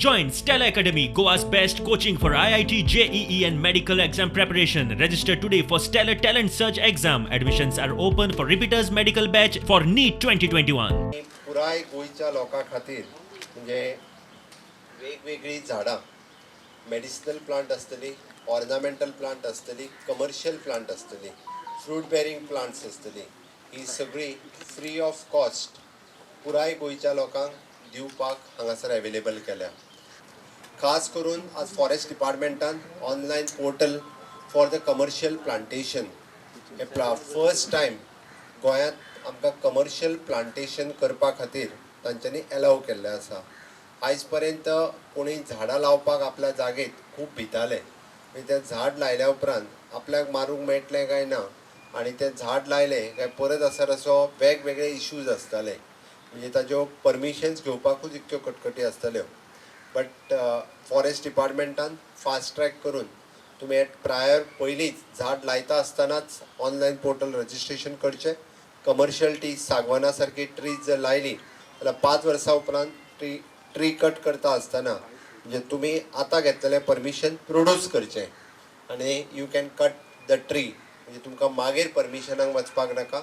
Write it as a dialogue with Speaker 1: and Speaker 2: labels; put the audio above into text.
Speaker 1: Join Stella Academy, Goa's best coaching for IIT, JEE, and medical exam preparation. Register today for Stellar Talent Search exam. Admissions are open for repeaters medical batch for NEET 2021.
Speaker 2: पुराय गोंयच्या लोकां खातीर म्हणजे वेगवेगळीं झाडां, medicinal plant आसतली, ornamental plant आसतली, commercial plant आसतली, फ्रूट बेरींग प्लांट्स आसतली, ही सगळी फ्री ऑफ कॉस्ट पुराय गोंयच्या लोकांक दिवपाक हांगासर एवेलेबल केल्या. खास करून आज forest डिपार्टमेंटान online portal for the commercial plantation hey first time गोंयांत आमकां कमर्शियल प्लांटेशन करपा खातीर तांच्यांनी एलाव केल्लें आसा. आयज पर्यंत कोणी झाडां लावपाक आपल्या जागेत खूब भिताले. म्हणजे तें झाड लायल्या उपरांत आपल्याक मारूंक मेळटलें काय ना आनी तें झाड लायलें काय परत आसर असो वेगवेगळे इश्यूज आसताले. म्हणजे ताज्यो परमिशन्स घेवपाकूच इतक्यो कटकटी आसताल्यो. बट फॉरेस्ट डिपार्टमेंटान फास्ट ट्रॅक करून तुमी एट प्रायर पयलींच झाड लायता आसतनाच ऑनलायन पोर्टल रजिस्ट्रेशन करचें. कमर्शियल ट्री, सागवाना सारकी ट्रीज जर लायली जाल्यार 5 वर्सां उपरांत ट्री कट करता आसतना म्हणजे तुमी आतां घेतलेलें परमिशन प्रोड्यूस करचें आनी you can cut the tree. म्हणजे तुमकां मागीर परमिशनाक वचपाक नाका.